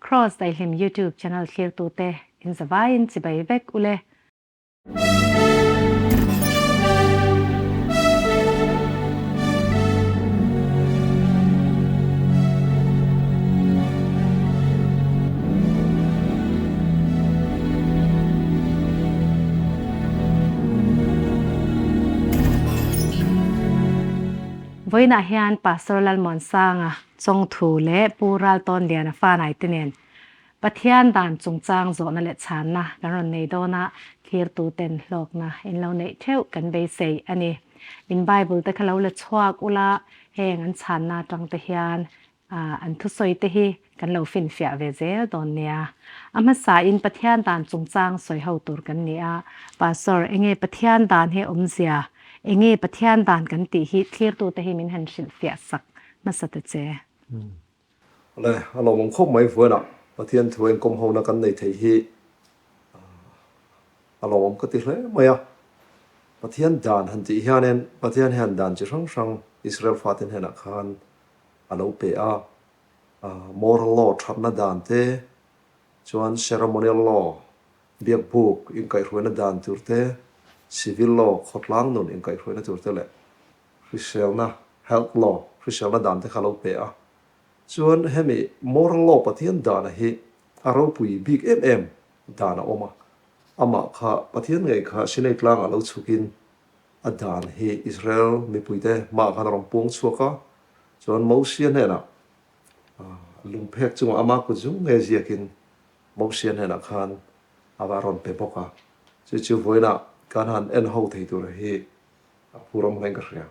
Kraws Daihlim YouTube channel thlirtute in zavaiin chibai vek ule. Vawiinah hian Pastor Lalmuansanga Chawngthu leh Pu Raltawnliana fanai te nen Pathian dan chungchang zawhna leh chhanna kan rawn nei dawn a, thlirtu ten hlawkna in lo neih theuh kan beisei a ni. In Bible te kha lo la chhuak ula, heng an chhanna atang te hian an thusawi te hi kan lo finfiah ve zel dawn nia. A hmasa in Pathian dan chungchang sawi ho tur kan ni a, Pastor enge Pathian dan hi awmzia, enge Pathian dan kan tih hi thlirtu te hi min han hrilhfiah sak hmasa ta che. Awle, a lawmawm khawp mai vuanah Pathian thu enkawm hona kan nei theih hi a lawmawm ka ti hle mai a. Pathian dan han tih hianin Pathian hian dan chi hrang hrang Israel fate hnenah khan a lo pe a, moral law thatna dan te, chuan ceremonial law biakbuk inkaihhruaina dan tur te, civil law khawtlang nun inkaihhruaina tur te leh hriselna, health law, hriselna dan te kha lo pe a. Chuan hemi moral law Pathian dana hi a ropui bik em em dan a awm a. Amah kha Pathian ngei kha Sinai tlangah lo chhukin a dan hi Israel mipuite hmaah khan a rawn puang chhuak a. Chuan Mosia hnenah lungphek chungah ama kut zung nge ziakin Mosia hnenah khan a va rawn pe bawk a. Chu chu vawiinah kan han en ho thei tur hi A phu ram hleng ka hria.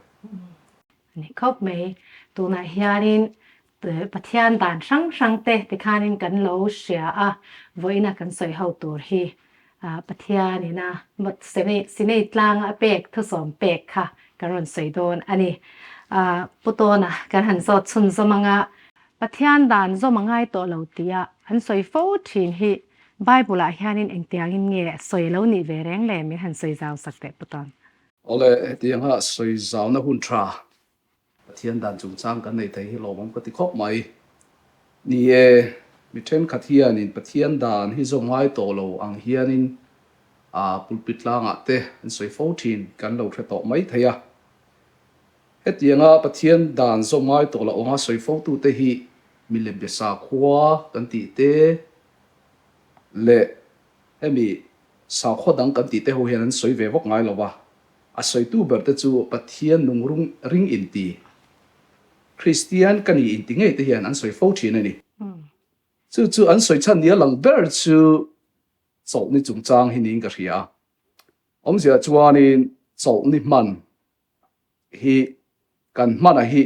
Ni khawp mai. Tunah hianin Pathian dan hrang hrang te tikhanin kan lo hria a, vawiina kan sawi ho tur hi Pathianin a Sinai tlanga a pek thusawm pek kha kan rawn sawi dawn a ni. Pu Tawna kan han zawt chhunzawm anga Pathian dan zawm a ngai tawh lo tia an sawi fo thin hi Bible ah hianin engtiangin nge sawi lo nih ve reng le min han sawi zau sak teh Pu Tawn. Awle, hetianga sawi zauna hun tha Pathian dan chungchang kan nei thei hi lawmawm ka ti khawp mai. Ni e, mi thenkhat hianin Pathian dan hi zawm ngai tawh lo ang hianin a pulpit tlangah te an sawi fo thin kan lo hre tawh mai thei a. Hetianga Pathian dan zawm ngai tawh lo anga sawi fotute hi milem be sakhua kan tih te, Leh hemi sakhaw dang kan tih te ho hian an sawi ve vak ngai lo va, a sawitu ber te chu Pathian nung rung ring inti, Kristian ka ni inti ngei te hian an sawi fo thin a ni. Chu chu an sawi chhan nia lang ber chu chawlhni chungchang hi niin ka hria a. Awmzia chuanin chawlhni hman hi kan hmana hi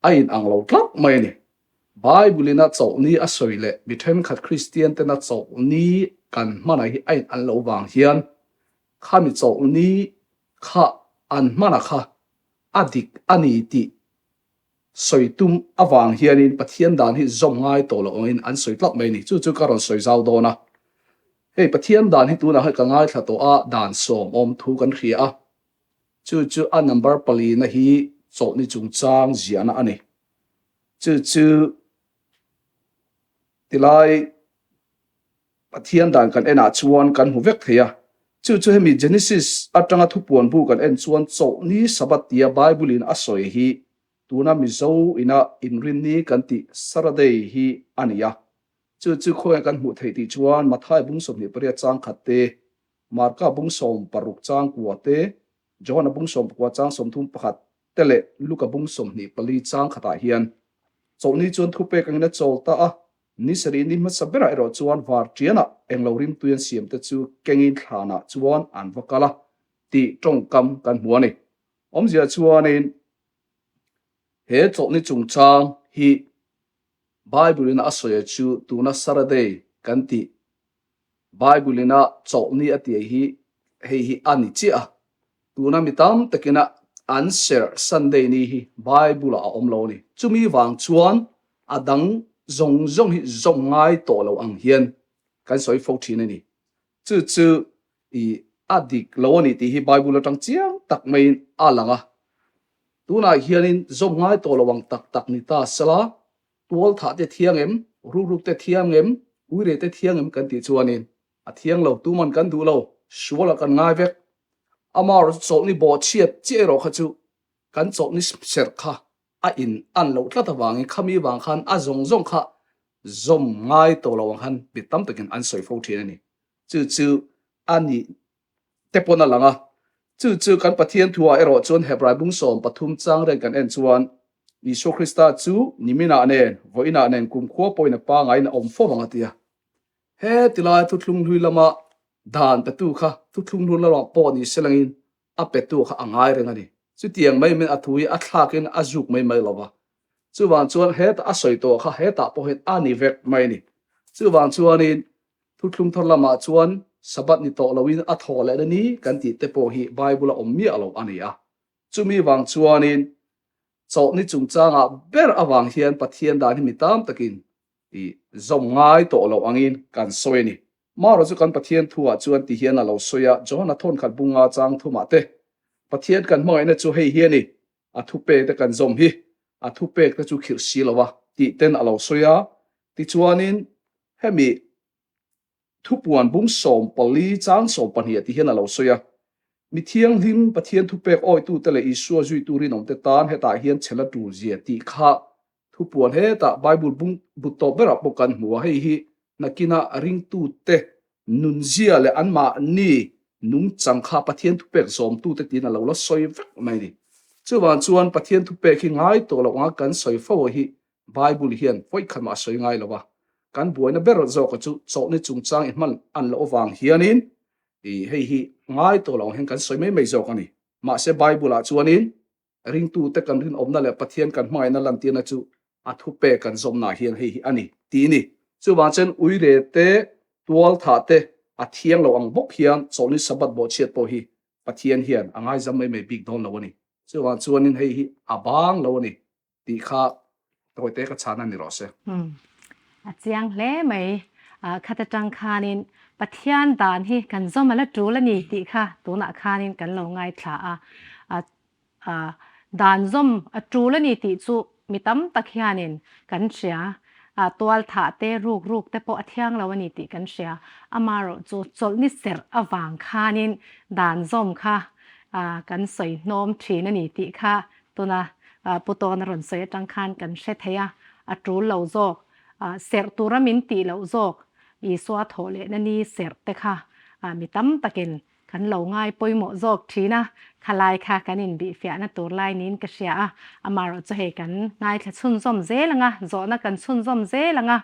a in ang lo tlat mai a ni. Bible in a chawlhni a sawi leh mi thenkhat Kristian tena chawlhni kan hmana hi a in an loh vang hian khami chawlhni kha an hmana kha a dik a ni tih sawi tum avang hianin Pathian dan hi zawm ngai tawh loh angin an sawi tlat mai a ni. Chu chu ka rawn sawi zau dawn a. Hei Pathian dan hi tunah hian ka ngaithla tawh a, dan sawm awm thu kan hria a. Chu chu a number palina hi chawlhni chungchang ziahna a ni. Chu chu tilai Pathian dan kan enah chuan kan hmu vek thei a. Chu chu hemi Genesis atanga thupuan bu kan en chuan chawlhni Sabbath tia Bible in a sawi hi tuna Mizo ina inrinni kan tih Saturday hi a ni a. Chu chu khawiah kan hmuh theih tih chuan Mathai bung 28 chang khat te, Marka bung 60 chang kua te, Johana bung 19 chang 31 te leh Luka bung 24 chang khatah hian chawlhni chuan thupek angin a chawl ta a, ni sarih ni hmasa berah erawh chuan var ṭianah englo rimtui an siam te chu kengin thlanah chuan an va kal a tih ṭawngkam kan hmu a ni. Awmzia chuanin he chawlhni chungchang hi Bible in a sawi chu tuna Saturday kan tih Bible ina chawlhni a tih hi hei hi a ni chiah a, tuna mi tam takina an serh Sunday ni hi Bible ah a awm lo a ni. Chumi vang chuan a dang zawng zawng hi zawm ngai tawh lo ang hian kan sawi fo thin a ni. Chu chu i a dik lo a ni tih hi Bible atang chiang tak maiin a lang a. Tunah hianin zawm ngai tawh lo ang tak tak ni ta sela, Tualthah te thiang em? Rukruk te thiang em, uire te thiang em kan tih chuanin a thiang lo, tuman kan duh lo, sualah kan ngai vek. Amaherawhchu chawlhni bawhchhiat chiah erawh kha chu kan chawlhni serh kha a in an loh tlat avangin khami vang khan a zawng zawng kha zawm ngai tawh lo ang khan mi tam takin an sawi fo thin a ni. Chu chu a nih te pawn a lang a. Chu chu kan Pathian thuah erawh chuan Hebrai bung 13 chang reng kan en chuan Isua Krista chu niminah nen, vawiinah nen kumkhua pawhin a pangaiin a awm fo ang a ti a. He tilai thuthlung hlui lama dan petu kha thuthlung hlui lamah pawh ni se langin a petu kha a ngai reng a ni. Chutiang mai min a thu hi a thlakin a zuk mai mai lo va. Chuvang chuan hetah a sawi tawh kha hetah pawh hian a ni vek mai a ni. Chuvang chuanin thuthlung thar lamah chuan Sabbath ni tawh loin a thawh lehna ni kan tih te pawh hi Bible a awm miah lo a ni a. Chumi vang chuanin chawlhni chungchangah ber avang hian Pathian dan hi mi tam takin i zawm ngai tawh lo angin kan sawi a ni. Marawh chu kan Pathian thuah chuan ti hian a lo sawi a, Johana thawnkhat bunga chang thumah te, Pathian kan hmangaihna chu hei hi a ni, a thupek te kan zawm hi, a thupek te chu khirh si lo a, tih ten a lo sawi a. Tichuanin hemi thupuan bung 14 chang 12 ti hian a lo sawi a, Mi thianghlim Pathian thupek awitute leh Isua zuitu rinawmte tan hetah hian chhel a tul zia tih kha Thupuan hetah Bible bung but tawp berah pawh kan hmu a, hei hi nakina ringtute nunzia leh anmahni nungchang kha Pathian thupek zawmtute tiin a lo la sawi vek mai a ni. Chuvang chuan Pathian thupek hi ngai tawh loh anga kan sawi fo hi Bible hian vawikhat mah a sawi ngai lo a, kan buaina ber zawka chu chawlhni chungchang i hman an loh avang hianin hei hi ngai tawh loh ang hian kan sawi mai mai zawk a ni. Mahse Bible-ah chuanin Ringtute kan rinawmna leh Pathian kan hmangaihna lantirna chu a thupek kan zawmnaah hian hei hi a ni tih a ni. Chuvang chuan uire te, tualthah te a thiang lo ang bawk hian chawlhni Sabbath bawhchhiat pawh hi Pathian hian a ngaizam mai mai bik dawn lo a ni. Chuvang chuanin hei hi a bang lo a ni tih kha tawite ka chhan a ni rawh se. Umm a chiang hle mai. Khat atang khanin Pathian dan hi kan zawm a la tul a ni tih kha tunah khanin kan lo ngaithla a. A dan zawm a tul a ni tih chu mi tam tak hianin kan hria. A tual thah te, ruk ruk te pawh a thiang lo a ni tih kan hria. Amaherawh chu chawlhni serh avang khanin dan zawm kha kan sawi hnawm thin a ni tih kha tuna Pu Tawna rawn sawi atang khan kan hre thei a. A tul lo zawk, serh tura min tih loh zawk Isua thawh lehna ni serh te kha mi tam takin Kan lo ngai pawimawh zawk thin a, khalai kha kan inbihfiahna tur lai niin ka hria a, amaherawh chu hei kan ngaithla chhunzawm zel ang a, zawhna kan chhunzawm zel ang a.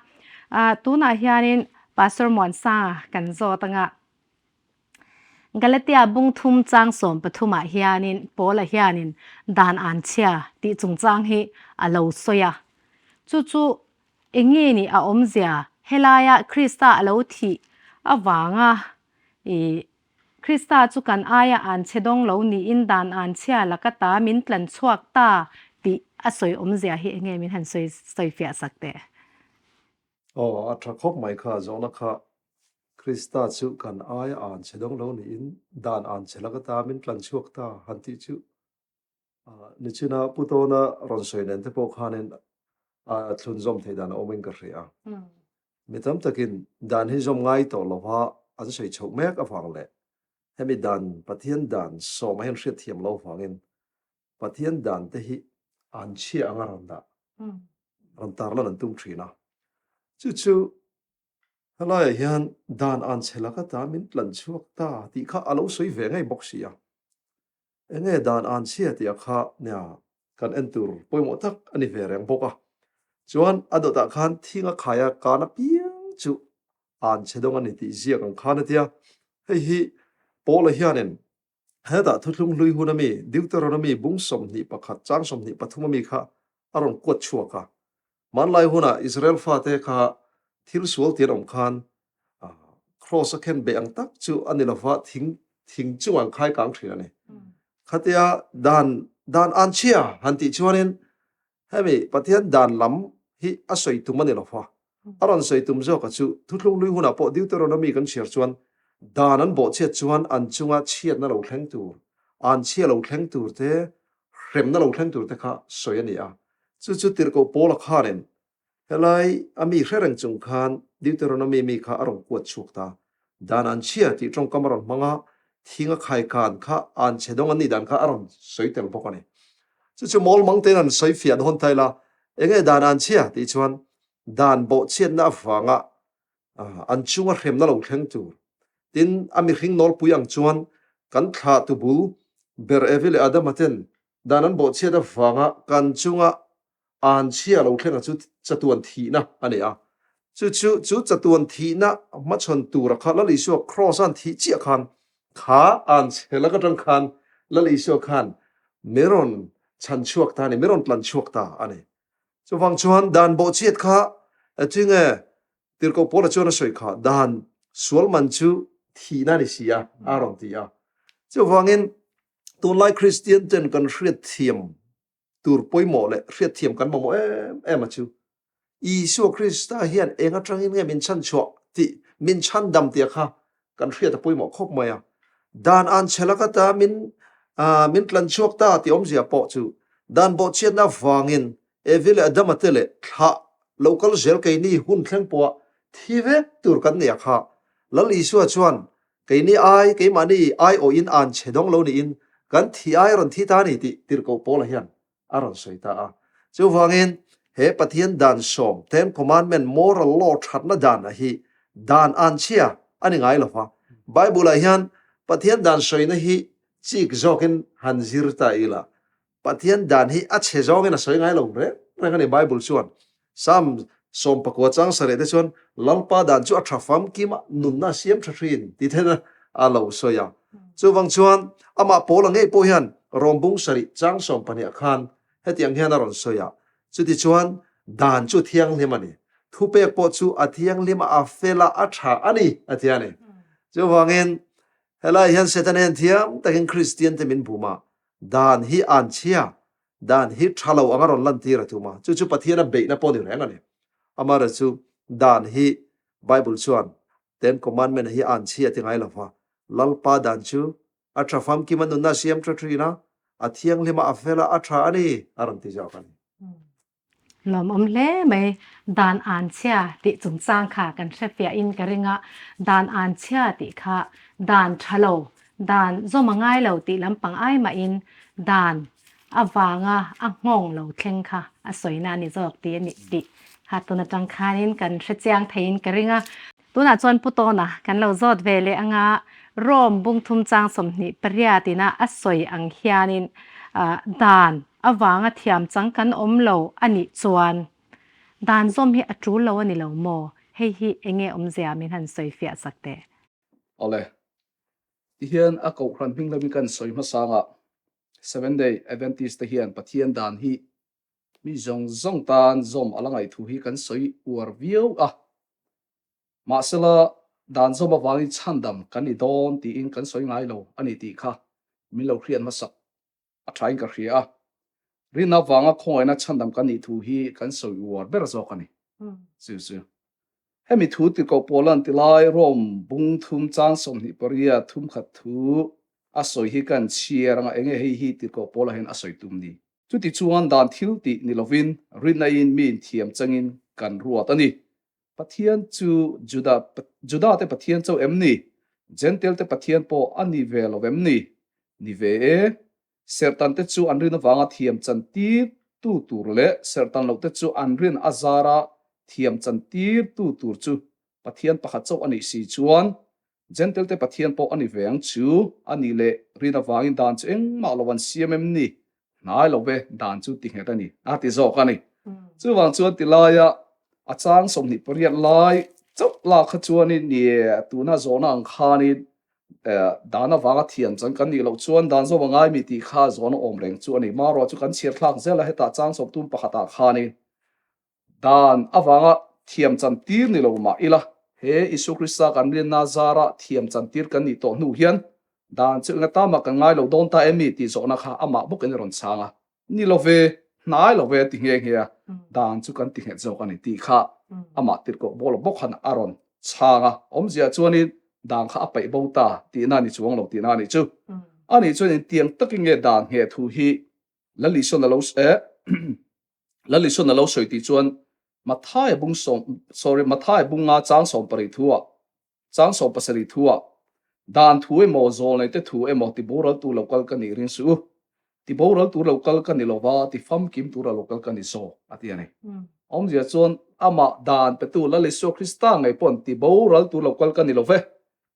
Tunah hianin Pastor Muansanga kan zawt ang a, Galatia bung thum chang 13 ah hianin Paula hianin dan an chhia tih chungchang hi a lo sawi a, chu chu eng nge nih a awmzia helaia Krista a lo thih avanga I Krista chu kan aia an chhe dawng lo niin dan an chhia laka ta min tlan chhuak ta tih a sawi awmzia hi enge min han sawi sawi fiah sak teh. Aw, a tha khawp mai kha zawhna kha. Krista chu kan aia an chhe dawng lo niin dan an chhe laka ta min tlan chhuak ta han tih chu Nichina Pu Tawna rawn sawi nen te pawh khanin a thlunzawm theih dan a awmin ka hria. Mi tam takin dan hi zawm ngai tawh lova an sawi chhoh mek avang leh hemi dan Pathian dan sawma hian hriatthiam lo vangin Pathian dan te hi an chhia anga rawn dah, rawn tarlan an tum thin a. Chu chu helaiah hian dan an chhe laka ta min tlan chhuak ta tih kha a lo sawi ve ngei bawk si a. Enge dan an chhia tih a kha nia kan en tur pawimawh tak a ni ve reng bawk a. Chuan a dawtah khan thing a khai a kan apiang chu an chhe dawng a ni tih ziak ang khan a tia. Hei hi Paula hianin hetah thuthlung hlui hun ami Deuteronomy bung 21 chang 23 ami kha a rawn kuat chhuak a. Hmanlai hunah Israel fate kha thil sual tian awm khan Kraws a khen beh ang tak chu a ni lova, thing thing chungah an khai kang thin a ni. Khatia dan dan an chhia han tih chuanin hemi Pathian dan lam hi a sawi tum a ni lova. A rawn sawi tum zawka chu thuthlung hlui hunah pawh Deuteronomy kan chhiar chuan dan an bawhchhiat chuan an chunga chhiatna lo thleng tur, an chhia lo thleng tur te, hremna lo thleng tur te kha sawi a ni a. Chu chu tirhkoh Paula khanin. Helai a mi hre reng chung khan Deuteronomy mi kha a rawn kuat chhuak ta. Dan an chhia tih tawngkam a rawn hmang a, thing a khai kan kha an chhe dawng an nih dan kha a rawn sawi tel bawk a ni. Chu chu mawl mang tein an sawi fiah dawn ta ila, enge dan an chhia tih chuan dan bawhchhiatna avanga an chunga hremna lo thleng tur. Tin, a mihring nawlpui ang chuan kan thlah tu bul ber Evi leh Adama ten dan an bawhchhiat avanga kan chunga an chhia lo thlenga chu chatuan thihna a ni a. Chu chu chu chatuan thihna hmachhawn tura kha Lal Isua Kraws an thih chiah khan kha an chhe lak atang khan Lal Isua khan mi rawn chhan chhuak ta a ni, mi rawn tlan chhuak ta a ni. Chuvang chuan dan bawhchhiat kha tinge Tirhkoh Paula chuan a sawi kha dan sual man chu thihna a ni si a, a rawn ti a. Chuvangin tunlai Kristian ten kan hriatthiam tur pawimawh leh hriatthiam kan mamawh em em a chu. Isua Krista hian eng atangin nge min chhanchhuah tih, min chhandam tih a kha kan hriat a pawimawh khawp mai a. Dan an chhe laka ta min min tlanchhuak ta tih awmzia pawh chu dan bawhchhiatna avangin Evi leh Adama te leh thlah lo kal zel keini hun thleng pawha thi vek tur kan nei a kha. Lal Isua chuan keini ai keimahni aiawhin an chhe dawng lo niin kan thi ai rawn thi ta a ni tih Tirhkoh Paula hian a rawn sawi ta a. Chuvangin he Pathian dan sawm, Ten Commandment, moral law thatna dan a hi dan an chhia a ni ngai lo va. Bible-ah hian Pathian dan sawina hi chik zawkin han zir ta ila. Pathian dan hi a chhe zawngin a sawi ngai lo reng reng a ni Bible chuan. Psalm 19 chang sarih te chuan Lalpa dan chu a tha famkim a, nunna a siam tha thin ti then a lo sawi a. Chuvang chuan amah Paula ngei pawh hian Rom bung sarih chang 12 ah khan hetiang hian a rawn sawi a, Chutichuan dan chu thianghlim a ni, thupek pawh chu a thianghlim a, a fel a, a tha a ni a ti a ni. Chuvangin helai hian Setana hian thiam takin Kristian te min bum a, dan hi an chhia, Dan hi tha lo anga rawn lantir a tum a, chu chu Pathian a beihna pawh ni reng a ni. Amaherawhchu chu dan hi Bible chuan Ten Commandment hi an chhi a ti ngai lo va, Lalpa dan chu a tha famkim a nunna a siam tha thin a, a thianghlim a, a fel a, a tha a ni a rawn ti zawk a ni. Lawmawm hle mai. Dan an chhia tih chungchang kha kan hre fiahin ka ring a, dan an chhia tih kha dan tha lo, dan zawm a ngai lo tih lampang ai mahin dan avanga a nghawng lo thleng kha a sawina a ni zawk tih a nih tih kha tun atang khanin kan hre chiang theiin ka ring a. Tunah chuan Pu Tawna kan lo zawt ve leh anga Rome bungthum chang 28 ina a sawi ang hianin dan avanga thiam chang kan awm lo a nih chuan dan zawm hi a tul lo a ni lo maw? Hei hi enge awmzia min han sawi fiah sak teh. Awle. Tihian a kohhran hming lamin kan sawi hmasangah Seventh Day Adventist te hian Pathian dan hi mi zawng zawng tan zawm a la ngaih thu hi kan sawi uar viau a. Mahsela dan zawm avangin chhandam kan ni dawn tiin kan sawi ngai lo a ni tih kha min lo hriat hmasak a thain ka hria a. Rinna avanga khawngaihna chhandam kan nih thu hi kan sawi uar ber zawk a ni. Chu chu. Hemi thu tirhkoh Paula'n tilai Rome bung thum chang 28 thum khat thu a sawi hi kan chhiar anga enge hei hi tirhkoh Paula hian a sawi tum ni. Chutichuan dan thil tih ni lovin rinna-in mi inthiam changin kan ruat a ni. Pathian chu Juda Juda-te Pathian chauh em ni? Jentail-te Pathian pawh a ni ve lo em ni? Ni ve e. Serhtan te chu an rin avanga thiam chan tir tu tur leh serhtan loh te chu an rin a zara thiam chan tir tu tur chu Pathian pakhat chauh a nih si chuan Jentail te Pathian pawh a ni ve ang chu a nih leh rin avangin dan chu engmah lo an siam em ni? Hnai lo ve, dan chu ti nghet a ni, a ti zawk a ni. Chuvang chuan ti laia a chang 28 lai chauh lak kha chuanin ni tuna zawhna ang khanin dan avanga thiam chan kan nih loh chuan dan zawm a ngai mi tih kha zawhna awm reng chu a ni. Marawh chu kan chhiar thlak zel a, hetah chang sawmtum pakhatah khanin Dan avanga thiam chan tir ni lo mah ila, he Isua Krista kan rinna zara thiam chan tir kan nih tawh hnu hian dan chu enga tamah kan ngai lo dawn ta em mi tih zawhna kha amah bawkin a rawn chhang a. Ni lo ve, hnai lo ve a ti nghe nghe a, dan chu kan ti nghet zawk a ni tih kha amah tirhkoh Paula bawk khan a rawn chhang a. Awmzia chuanin dan kha a paih bo ta tihna a ni chuang lo tihna a nih chu. Ani chuan intiang takin nge dan ngheh thu hi Lal Isuan a lo Lal Isuan a lo sawi tih chuan. Mathaia bung sawm, sorry, Mathaia bung nga chang 17 thu ah, chang 17 thu ah, Dan thu emaw, zawlneite thu emaw ti boral tur lo kal ka nih ring suh u. Ti boral tur lo kal ka ni lova, ti famkim tura lo kal ka ni zawk, a ti a ni. Awmzia chuan amah dan petu Lal Isua Krista ngei paw'n ti boral tur lo kal ka ni lo ve,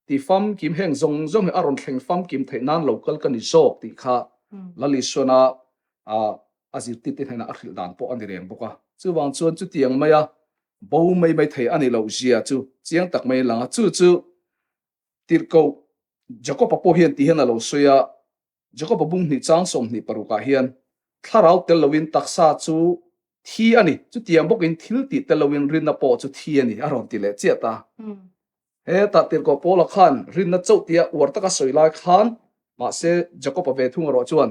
ti famkim heng zawng zawng hi a rawn thleng famkim theih nan lo kal ka ni zawk tih kha Lal Isuana a zirtirte hnenah a hrilh dan pawh a ni reng bawk a. Chuvang chuan chutiang maia bo mai mai thei a ni loh zia chu chiang tak mai a lang a. Chu chu tirhkoh Jakob-a pawh hian ti hian a lo sawi a, Jakob-a bung hnih chang 26 ah hian, Thlarau tel loin taksa chu thi a ni, chutiang bawkin thil tih tel loin rinna pawh chu thi a ni, a rawn ti leh chiah ta. Hetah tirhkoh Paula khan rinna chauh tia uar taka sawi lai khan, mahse Jakob-a ve thung erawh chuan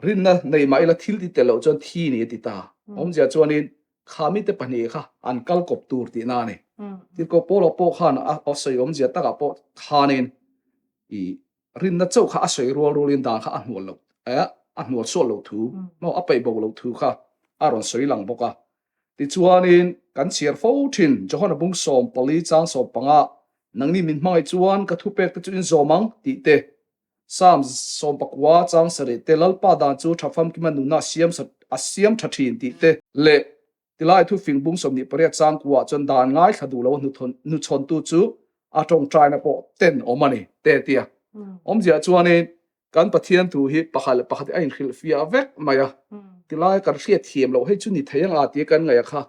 Rinna nei mah ila thil ti tel loh chuan thi ni a ti ta. Awmzia chuanin kha mite pahnih kha an kal kawp tur tihna a ni. Tirhkoh Paula pawh khan a sawi awmzia takah pawh khanin i rinna chauh kha a sawi rual rualin dan kha a hnual loh a hnual sual loh thu maw a peih bo loh thu kha a rawn sawi lang bawk a. Tichuanin kan chhiar fo thin Johana bung 14 chang 15 nangni min hmangaih chuan ka thupek te chu in zawm ang tih te Psalm 90 chang sarih te, Lalpa dan chu tha famkima nunna a siam a siam tha thin tih te, leh tilai thufing bung 28 chang kuah chuan dan ngaithla duh lo a hnuchhawntu chu a tawngtaina pawh ten awm a ni te tia. Awmzia chuanin kan Pathian thu hi pakhat leh pakhat hi a inhrilhfiah vek mai a, tilai kan hriatthiam loh hei chu ni thei anga tia kan ngaih a kha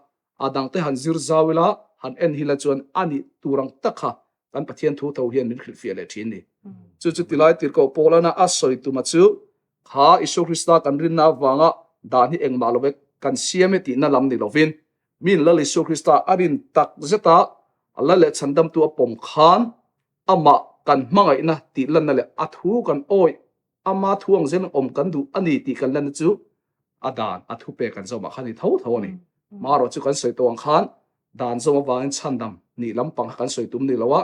a dangte han zir zau ila han en hi la chuan a nih tur ang tak kha kan Pathian thu tho hian min hrilhfiah leh thin ni. Chu chu tilai tirhkoh Paulana a sawi tuma chu kha Isua Krista kan rinna avanga dan hi engmah lo vek kan siam e tihna lam ni lovin min Lal Isua Krista a rin tak zeta a lal leh chhandamtu a pawm khan amah kan hmangaihna tih lanna leh a thu kan awih ama thu ang zel awm kan duh a ni tih kan lanna chu a dan a thu pek kan zawmah khan ni tho tho a ni. Marawh chu kan sawi tawh ang khan dan zawm avangin chhandam nih lampang kha kan sawi tum ni lo a,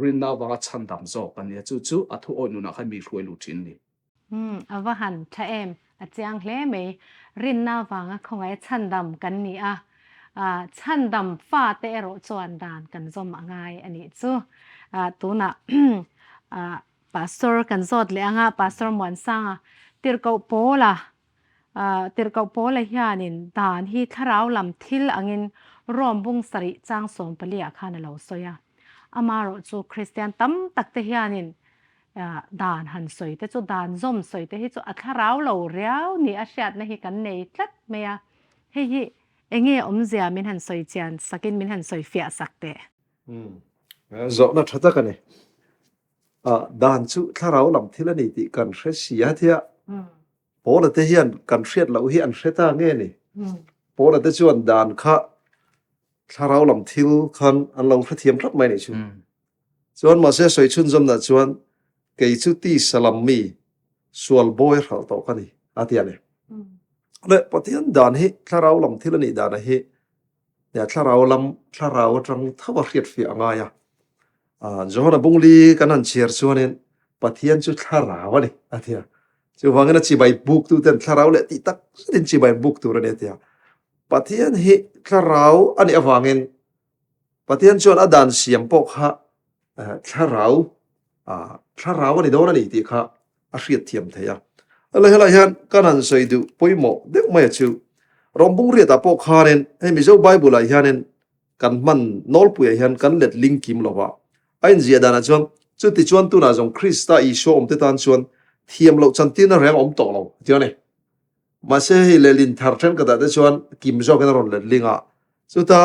rinna avanga chhandam zawk a ni a, chu chu a thu awih nunah khan mi hruai lut thin a ni. Umm a va han tha em, a chiang hle mai. Rinna avanga khawngaih a chhandam kan ni a, chhandam fate erawh chuan dan kan zawm a ngai a nih chu. Tunah Pastor kan zawt leh anga Pastor Muansanga tirhkoh Paula tirhkoh Paula hianin dan hi thlarau lam thil angin Rome bung sarih chang 14 ah khan a lo sawi a. Amaherawh chu Kristian tam tak te hianin dan han sawi te chu dan zawm sawi te hi chu a thlarau lo riau ni a hriatna hi kan nei tlat mai a. Hei hi enge awmzia min han sawi chian sakin min han sawi fiah sak teh. Zawhna tha tak a ni. Dan chu thlarau lam thil a ni tih kan hre si a tia. Paula te hian kan hriat loh hi an hre ta nge ni? Paula te chuan dan kha thlarau lam thil khan an lo hrethiam tlat mai nih chu. Chuan mahse sawi chhunzawmna chuan kei chu tisa lam mi sual bawi hralh tawh ka ni a tia ni. Le Pathian dan hi thlarau lam thil a nih dana hi Ya thlarau lam thlarau atang tho a hriat fiah a ngai a. Johana bungli kan han chhiar chuanin Pathian chu thlarau a ni a ti a. Chuvangin a chibai buk tu ten thlarau leh tih tak zetin chibai buk tur a ni a ti a. Pathian hi thlarau a nih avangin Pathian chuan a dan siam pawh kha thlarau thlarau a ni dawn a ni tih kha a hriat thiam thei a. Helai helai hian kan han sawi duh pawimawh deuh mai a chu. Rawmbung riatah pawh khanin hei Mizo Bible ah hianin kan hman nawlpuiah hian kan let ling kim lo va. A inziah danah chuan chuti chuan tunah zawng Krista Isua awmte tan chuan thiam loh chantirna reng a awm tawh lo a ti a ni. Mahse hei lehlin thar thenkhatah te chuan kim zawkin a rawn let ling a. Chuta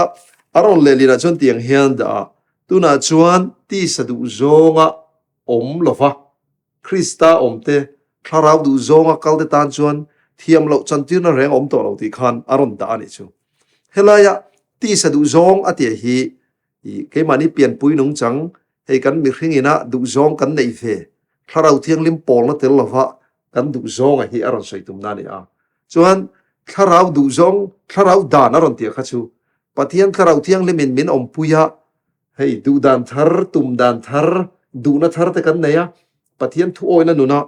a rawn lehlinah chuan tiang hian dah a, tunah chuan tisa duh zawnga awm lo va. Krista awmte, thlarau duh zawnga kalte tan chuan thiam loh chantirna reng a awm tawh lo tih khan a rawn dah a nih chu. Helaia tisa duh zawng a tih hi i keimahni pianpui nungchang, hei kan mihring ina duh zawng kan neih ve, thlarau thianghlim pawlna tel lova kan duh zawnga hi a rawn sawi tumna a ni a. Chuan thlarau duh zawng, thlarau dan a rawn tih kha chu Pathian thlarau thianghlimin min awmpui a, Hei duhdan thar, tum dan thar, duhna thar te kan nei a, Pathian thuawina nuna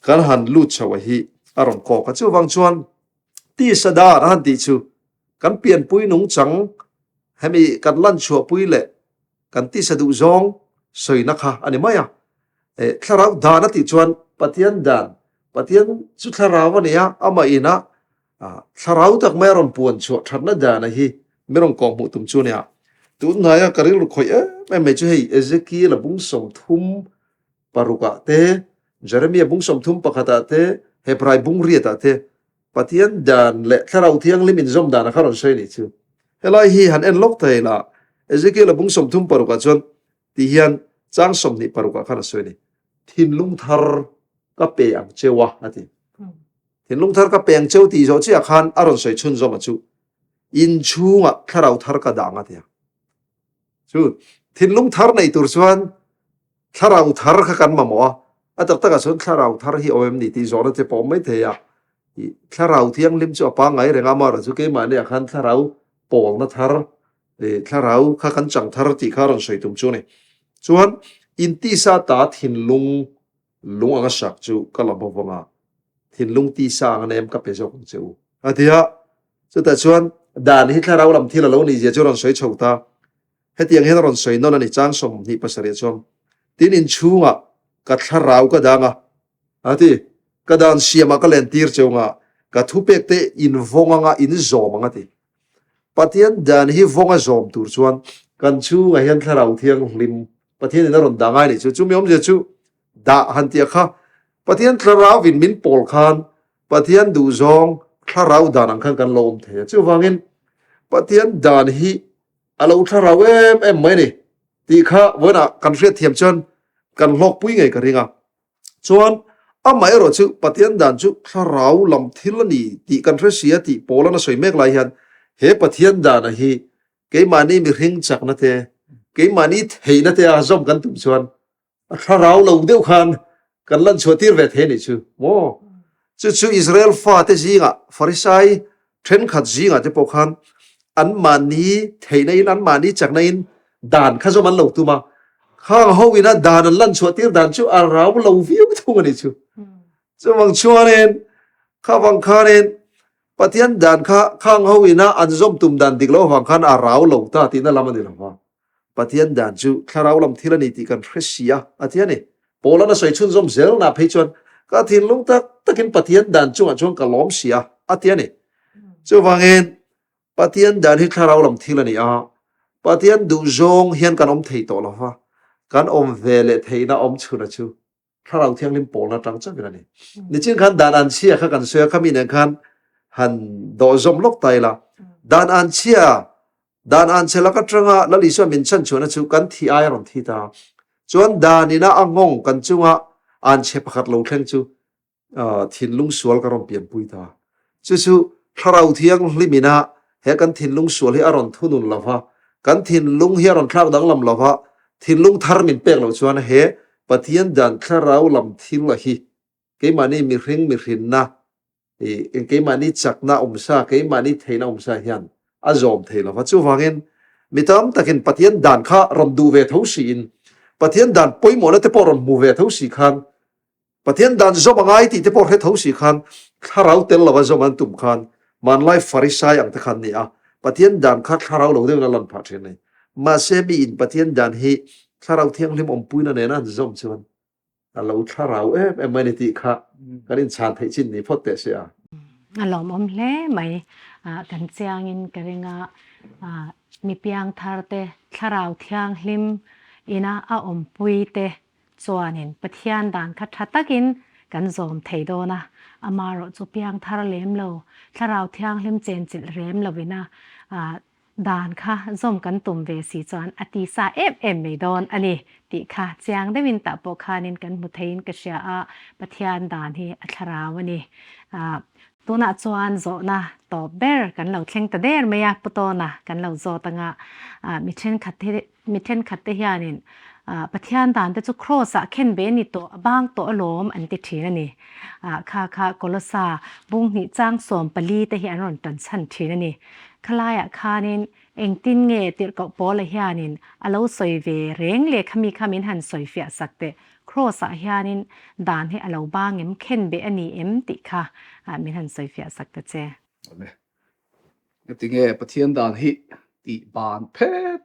kan han lut chho a hi a rawn kawk a. Chuvang chuan tisa dan a han tih chu. Kan pianpui nungchang hemi kan lan chhuahpui leh kan tisa duh zawng sawina kha a ni mai a. Thlarau dan a tih chuan Pathian dan, Pathian chu thlarau a ni a, amah ina thlarau tak mai a rawn puan chhuah thatna dana hi mi rawn kawh hmuh tum chu a nia. Tunhnaia ka rilru khawih em em mai chu hei Ezekiel-a bung 36 ah te, Jeremia bung 31 ah te, Hebrai bung riat ah te Pathian dan leh Thlarau Thianghlim inzawm dana kha rawn sawi a nih chu. Helai hi han en lawk thei la, Ezekiel-a bung 36 ah chuan ti hian chang 26 ah khan a sawi a ni, Thinlung thar ka pe ang cheu a, a ti. Thinlung thar ka pe ang cheu tih zawh chiah khan a rawn sawi chhunzawm a chu, Inchhungah Thlarau thar ka dah ang a ti a. Chu thinlung thar nei tur chuan Thlarau thar kha kan mamawh a, a tak takah chuan thlarau thar hi awm em ni tih zawhna te pawh awm maithei a. Ih thlarau thianghlim chu a pangngai reng a, amaherawhchu chu keimahniah khan thlarau pawlna thar, ih thlarau kha kan chang thar tih kha a rawn sawi tum chu a ni. Chuan intisa ta thinlung lung anga sak chu ka la bawk vang a, thinlung tisa anga nem ka pe zawk ang che u. A ti a, chutah chuan dan hi thlarau lam thil a lo nih zia chu a rawn sawi chho ta. Hetiang hian a rawn sawi nawn a ni, chang 27 chuan, Tin inchhungah ka thlarau ka dang a, a ti, ka dan siamah ka lentir cheu anga, ka thupek te in vawng anga in zawm ang a ti. Pathian dan hi vawng a zawm tur chuan kan chhungah hian thlarau thianghlim Pathianin a rawn dah ngai nih chu. Chumi awmzia chu dah han tih a kha Pathian thlarauin min pawl khan Pathian duhzawng thlarau dan ang khan kan lo awm thei a. Chuvangin Pathian dan hi a lo thlarau em em mai ni tih kha vawiinah kan hriatthiam chuan kan hlawkpui ngei ka ring a. Chuan amaherawh chu Pathian dan chu thlarau lam thil a ni tih kan hre sia tih Paula'n a sawi mek lai hian he Pathian dana hi keimahni mihring chakna te, keimahni theihna te a zawm kan tum chuan A thlarau lo deuh khan kan lan chhuah tir ve thei a nih chu maw? Chu chu Israel fate zingah Farisai thenkhat zingah te pawh khan anmahni theihna in anmahni chakna in dan kha zawm an lo tum a, khang ho ina dan an lan chhuah tir dan chu a rau lo viau thung a nih chu. Chuvang chuanin khavang khanin Pathian dan kha khang ho ina an zawm tum dan dik lo avang khan a rau lo ta tihna lam a ni lo va. Pathian dan chu thlarau lam thil a ni tih kan hre si a, a ti a ni. Paula'n a sawi chhunzawm zelna phei chuan, Ka thinlung tak takin Pathian dan chungah chuan ka lawm si a, a ti a ni. Chuvangin, Pathian dan hi thlarau lam thil a ni a, Pathian duhzawng hian kan awm thei tawh lo va, kan awm ve leh theihna awm chhuna chu Thlarau Thianghlim pawlna atang chauhin a ni. Nichin khan dan an chhia kha kan sawi a, khami nen khan han dawh zawm lawk ta ila. Dan an chhia, dan an chhe lak atanga Lal Isua min chhan chhuahna chu kan thi ai a rawn thi ta. Chuan dan ina a nghawng kan chunga an chhe pakhat lo thleng chu thinlung sual ka rawn pianpui ta. Chu chu Thlarau Thianghlim ina he kan thinlung sual hi a rawn thunun lo va, kan thinlung hi a rawn thlak danglam lo va, thinlung thar min pek loh chuan he Pathian dan Thlarau lam thil a hi keimahni mihring mihrinna, keimahni chakna awmsa, keimahni theihna awmsa hian a zawm thei lo va. Chuvangin mi tam takin Pathian dan kha rawn duh ve tho siin, Pathian dan pawimawhna te pawh rawn hmu ve tho si khan, Pathian dan zawm a ngai tih te pawh hre tho si khan thlarau tel lova zawm an tum khan hmanlai Farisai ang te khan ni a, Pathian dan kha thlarau lo deuhin a lan phah thin a ni. Mahse mi in Pathian dan hi thlarau thianghlim awmpuina nena an zawm chuan a lo thlarau em em mai ni tih kha kan inchhan theih chin ni phawt teh se a. A lawmawm hle mai. Kan chiangin ka ring a, mi piangthar te thlarau thianghlim ina a awmpui te Chuanin Pathian dan kha tha takin kan zawm thei dawn a, amarawh chu piangthar lem lo, Thlarau Thianghlim chenchilh rem lovina dan kha zawm kan tum ve si chuan a tisa em em mai dawn a ni tih kha chiang deuhin tah pawh khanin kan hmu theiin ka hria a, Pathian dan hi a thlarau a ni. Tunah chuan zawhna tawp ber kan lo thleng ta der mai a, Pu Tawna kan lo zawt anga mi thenkhat hi Mi thenkhat te hianin Pathian dan te chu Kraws ah khen ve ni tawh, a bang tawh alawm an ti thin a ni. Kha kha Kolosa bung hnih chang 14 te hi an rawn tan chhan thin a ni. Khalaiah khanin engtin nge tirhkoh Paula hianin a lo sawi ve reng le khami kha min han sawi fiah sak teh. Kraws ah hianin dan hi a lo bang em, khen beh a ni em tih kha min han sawi fiah sak ta che. Heti nge Pathian dan hi tih ban phet,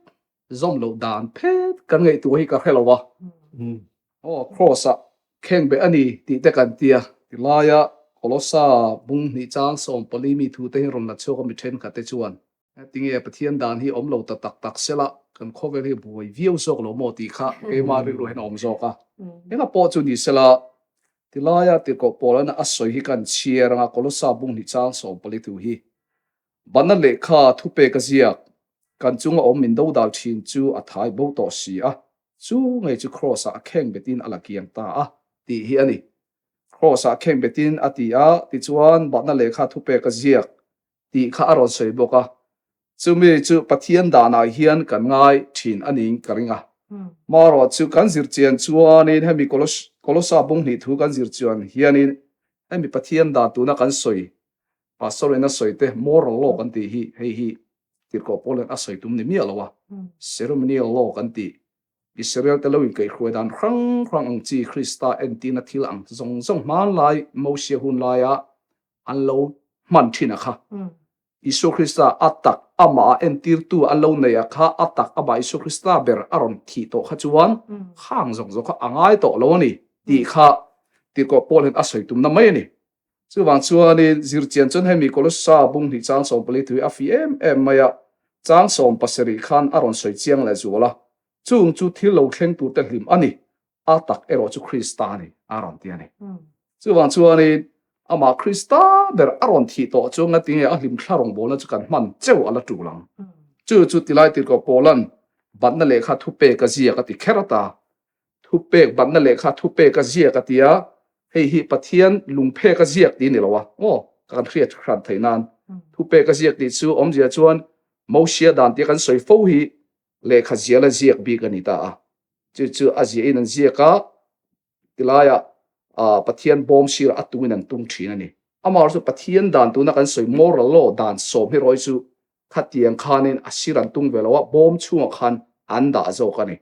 zawm loh dan phet kan ngaihtuah hi ka hre lo a. Aw, Kraws ah khengbeh a ni tih te kan tia. Tilaia Kolosa bung hnih chang 14 mi thu te hi rawn la chhuak a mi thenkhat te chuan. Heti nge Pathian dan hi awm lo ta tak tak sela kan khawvel hi buai viau zawk lo maw tih kha keimah rilru hian a awm zawk a. Enga pawh chu ni sela tilaia tirhkoh Paulana a sawi hi kan chhiar anga Kolosa bung hnih chang 14 thu hi Banna lehkha thupek a ziak, kan chunga awm min dodal thin chu a thai bo tawh si a, chu ngei chu Kraws-ah a kheng betin a la kiang ta a tih hi a ni. Kraws-ah kheng betin a ti a, tichuan Banna lehkha thupek a ziak tih kha a rawn sawi bawk a, chumi chu Pathian danah hian kan ngai thin a niin ka ring a. Marawh chu kan zir chian chuanin hemi Kolosa bung hnih thu kan zir chuan hianin hemi Pathian dan tuna kan sawi Pastor in a sawi te moral law kan tih hi hei hi tirhkoh pawl hian a sawi tum ni miah lo a, ceremonial law kan tih Israel te lo inkaihhruai dan hrang hrang ang chi Krista entirna thil ang zawng zawng hmanlai Mosia hun laia an lo hman thin a kha. Isua Krista a tak amah a entirtu an lo nei a kha a tak amah Isua Krista ber a rawn thih tawh kha chuan khang zawng zawng kha a ngai tawh lo a ni tih kha tirhkoh pawl hian a sawi tumna mai a ni. Chuvang chuanin zirchian chuan hemi Kolossa bung hnih chang 14 thu hi a fi em em mai a, chang 17 khan a rawn sawi chiang leh zual a, chung chu thil lo thleng turte hlim a ni, a tak erawh chu Krista a ni, a rawn ti a ni. Chuvang chuanin amah Krista ber a rawn thih tawh chu ngatinge a hlim thla rawngbawlna chu kan hman cheu a la tul ang. Chu chu tilai tirhkoh Paula'n batna lehkha thupek a ziak a ti kher ta. Thupek batna lehkha thupek a ziak a ti a, hei hi Pathian lungphek a ziak tih a ni lo a, aw ka kan hriat hran theih nan. Thupek a ziak tih chu awmzia chuan Mosia dan tia kan sawi fo hi lehkha zial a ziak bik a ni ta a, chu chu a ziahin an ziak a, tilaiah Pathian bawm sirah a tungin an tung thin a ni. Amaherawhchu Pathian dan tuna kan sawi moral law dan sawm hi rawi chu Khatiang khanin a sir an tung ve lo a, bawm chhungah khan an dah zawk a ni.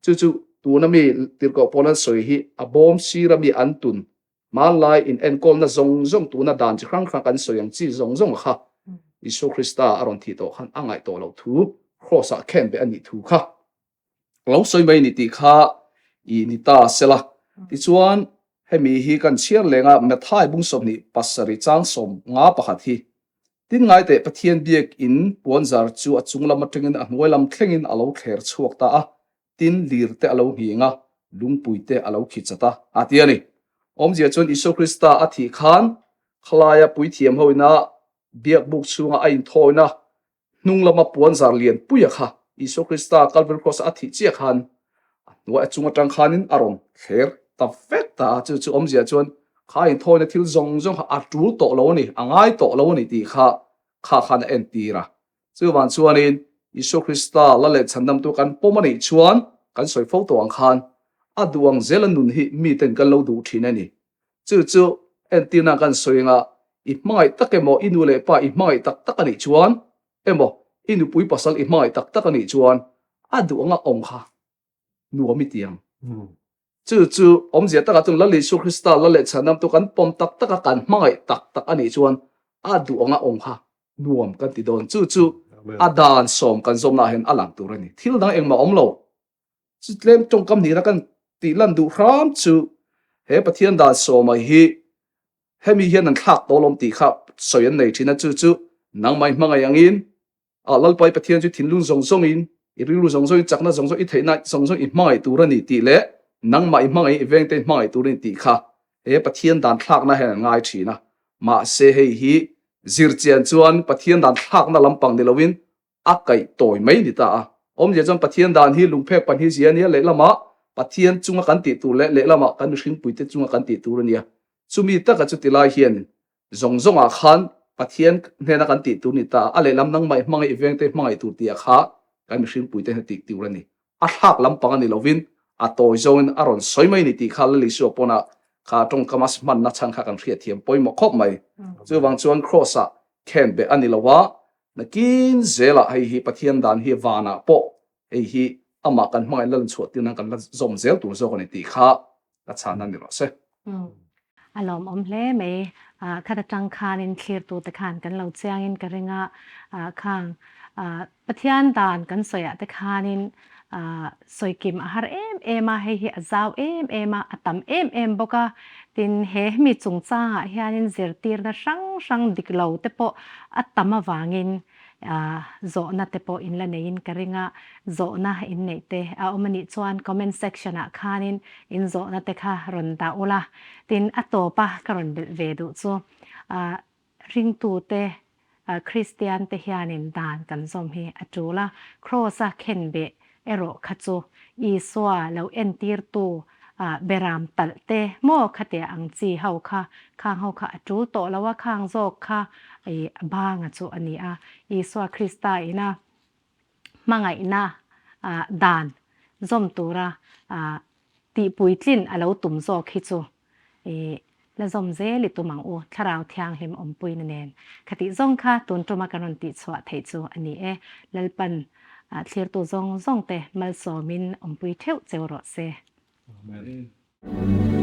Chu chu tuna mi tirhkoh pawn an sawi hi a bawm sira mi an tun hmanlai in enkawlna zawng zawng tuna dan chi hrang hrang kan sawi ang chi zawng zawng kha Isua Krista a rawn thih tawh khan a ngaih tawh loh thu Kraws ah khen beh a nih thu kha lo sawi mai a ni tih kha i ni ta sela. Tichuan hemi hi kan chhiar leng a Matthai bung 27 chang 51 hi Tin ngai teh Pathian biak in puanzar chu a chung lam atangin a hnuai lam thlengin a lo thler chhuak ta a, tin lir te a lo nghing a, lungpui te a lo khi chat a, a ti a ni. Awmzia chuan Isua Krista a thih khan khalaia puithiam ho ina biak buk chhunga a inthawina Hnung lama puanzar lian puia kha Isua Krista Calvary Cross-a a thih chiah khan a hnuai a chung atang khanin a rawn thler ta vek ta a, chu chu awmzia chuan kha inthawina thil zawng zawng kha a tul tawh lo a ni, a ngai tawh lo a ni tih kha kha khan a entir a. Chuvang chuanin Isua Krista la leh chhandamtu kan pawm a nih chuan kan sawi fo tawh ang khan a duh ang zela nun hi miten kan lo duh thin a ni. Chu chu entirna kan sawi anga i hmangaih tak emaw i nu leh pa i hmangaih tak tak a nih chuan emaw i nupui pasal i hmangaih tak tak a nih chuan a duh anga awm kha nuam i ti ang. Chu chu awmzia takah chuan Lal Isua Krista Lal leh Chhanamtu kan pawm tak tak a kan hmangaih tak tak a nih chuan a duh anga awm kha nuam kan ti dawn. Chu chu a dan sawm kan zawmnaah hian a lang tur a ni. Thil dang engmah awm lo. Chu tlem tawngkam hnihna kan tih lan duh hram chu he Pathian dan sawma hi hemi hian an thlak tawh lawm tih kha sawi an nei thin a, chu chu nangmah i hmangaih angin ah Lalpa i Pathian chu thinlung zawng zawngin i rilru zawng zawngin chakna zawng zawng i theihna zawng zawng i hmangaih tur a ni tih leh nangmah i hmangaih i vengte i hmangaih tur a ni tih kha he Pathian dan thlakna hian an ngai thin a. Mahse hei hi zirchian chuan Pathian dan thlakna lampang ni loin a kaih tawi mai ni ta a. Awmzia chuan Pathian dan hi lungphek pan hi zia a nia, lehlamah Pathian chunga kan tih tur leh lehlamah kan mihringpuite chunga kan tih tur a nia. Chumi taka chu tilai hian zawng zawngah khan Pathian hnena kan tih tur ni ta a, a lehlam nangmah i hmangaih i vengte i hmangaih tur tihah kha kan mihringpuite hna tih tur a ni. A thlak lampang a ni lovin a tawi zawngin a rawn sawi mai ni tih kha Lal Isua pawnah kha tawngkam a hmanna chhan kha kan hriatthiam pawimawh khawp mai. Chuvang chuan Kraws-ah khenbeh a ni lo a, Nakin zelah hei hi Pathian dan hi vanah pawh hei hi amah kan hmangaih la chhuah tir nan kan la zawm zel tur zawk a ni tih kha ka chhan a ni rawh se. A lawmawm hle mai. Khat atang khanin thlirtute khan kan lo chiangin ka ring a, khang Pathian dan kan sawiah te khanin sawikim a har em em a, hei hi a zau em em a, a tam em em bawk a. Tin, he hemi chungchangah hianin zirtirna hrang hrang dik lo te pawh a tam avangin zawhna te pawh in la neiin ka ring a, zawhna in neih te a awm a nih chuan comment section ah khanin in zawhna te kha rawn dah ula. Tin, a tawp a ka rawn belh ve duh chu ringtute Kristian te hianin dan kan zawm hi a tul a, Kraws a khenbeh erawh kha chu Isua lo entirtu beram talh te maw khatia ang chi ho kha, khang ho kha a tul tawh lo a, khang zawk kha a banga chu a ni a. Isua Krista ina hmangaihna dan zawm tura tihpuitlin a lo tum zawk hi chu I la zawm zel i tum ang u, Thlarau Thianghlim awmpuina nen. Khatih zawng kha tun tuma kan rawn tihchhuah theih chu a ni e. Lalpan thlirtu zawng zawngte malsawmin awmpui theuh cheu rawh se. Amen.